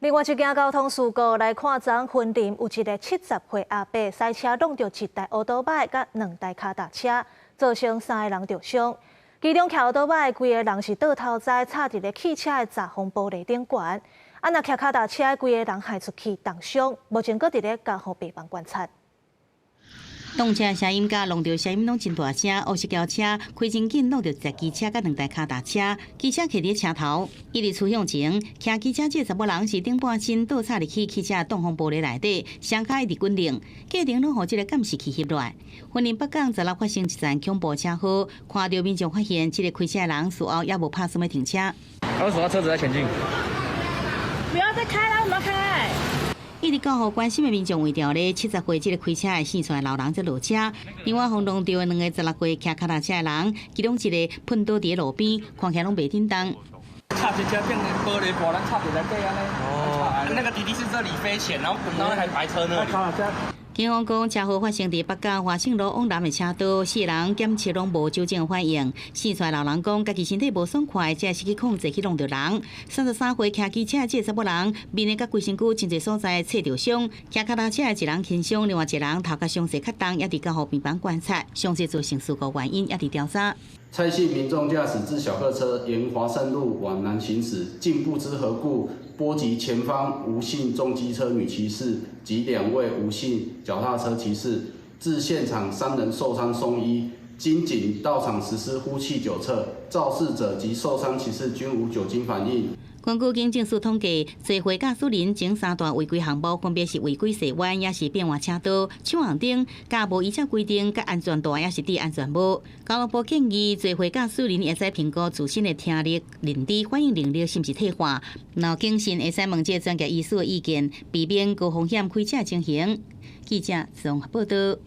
另外一件交通事故來看，昨雲林有一个70歲阿伯駛車挵著一台烏多擺佮兩台跤踏車，造成三个人著傷。其中騎烏多擺的幾个人是倒頭栽插佇咧汽車的閘風玻璃頂懸，啊若騎跤踏車的幾个人害出去重傷，目前閣佇咧加護病房觀察。動車聲音佮挵著聲音攏真大聲，烏色轎車開真緊，挵著一台機車佮兩台跤踏車，機車騎佇車頭，一直趨向前，騎機車這個查某人是頂半身倒插入去汽車擋風玻璃內底，雙跤一直滾動，過程攏予這个監視器翕落來。雲林北港十六發生一場恐怖車禍，看著民眾發現這个開車的人事後也無拍算欲停車。為什麼車子在前進？不要再開啦，我們要開。一直到予關心的民眾圍著咧，70歲這个開車的姓蔡老人才落車，另外予挵著兩个16歲騎跤踏車的人，其中一个噴倒佇路邊，看起來攏袂振動。插一車變玻璃玻璃插佇內底按呢。哦。那個弟弟是這裡飛起，然後滾到那台白車那裡。警方講，車禍發生佇北港華盛路往南的車道，四个人檢測攏無酒精反應。姓蔡老人講，家己身體無爽快，才失去控制去挵著人。33歲騎機車的這个查某人，面頰佮規身軀真濟所在擦著傷，騎跤踏車的一人輕傷，另外一人頭殼傷勢較重，猶佇加護病房觀察。詳細造成事故原因猶佇調查。蔡姓民眾駕駛自小客車沿華盛路往南行駛，竟不知何故波及前方吳姓重機車女騎士及兩位吳姓腳踏車騎士，致現場三人受傷送醫。經警到場實施呼氣酒測，肇事者及受傷騎士均無酒精反應。根據警政署統計，追回駕駛人前三大違規項目分別是違規踅彎，抑是變換車道、搶紅燈，佮無依照規定蓋安全帶，抑是戴安全帽。交通部建議，追回駕駛人會使評估自身的聽力、認知、反應能力是毋是退化，然後謹慎會使問這個專業醫師的意見，避免高風險開車情形。記者綜合報道。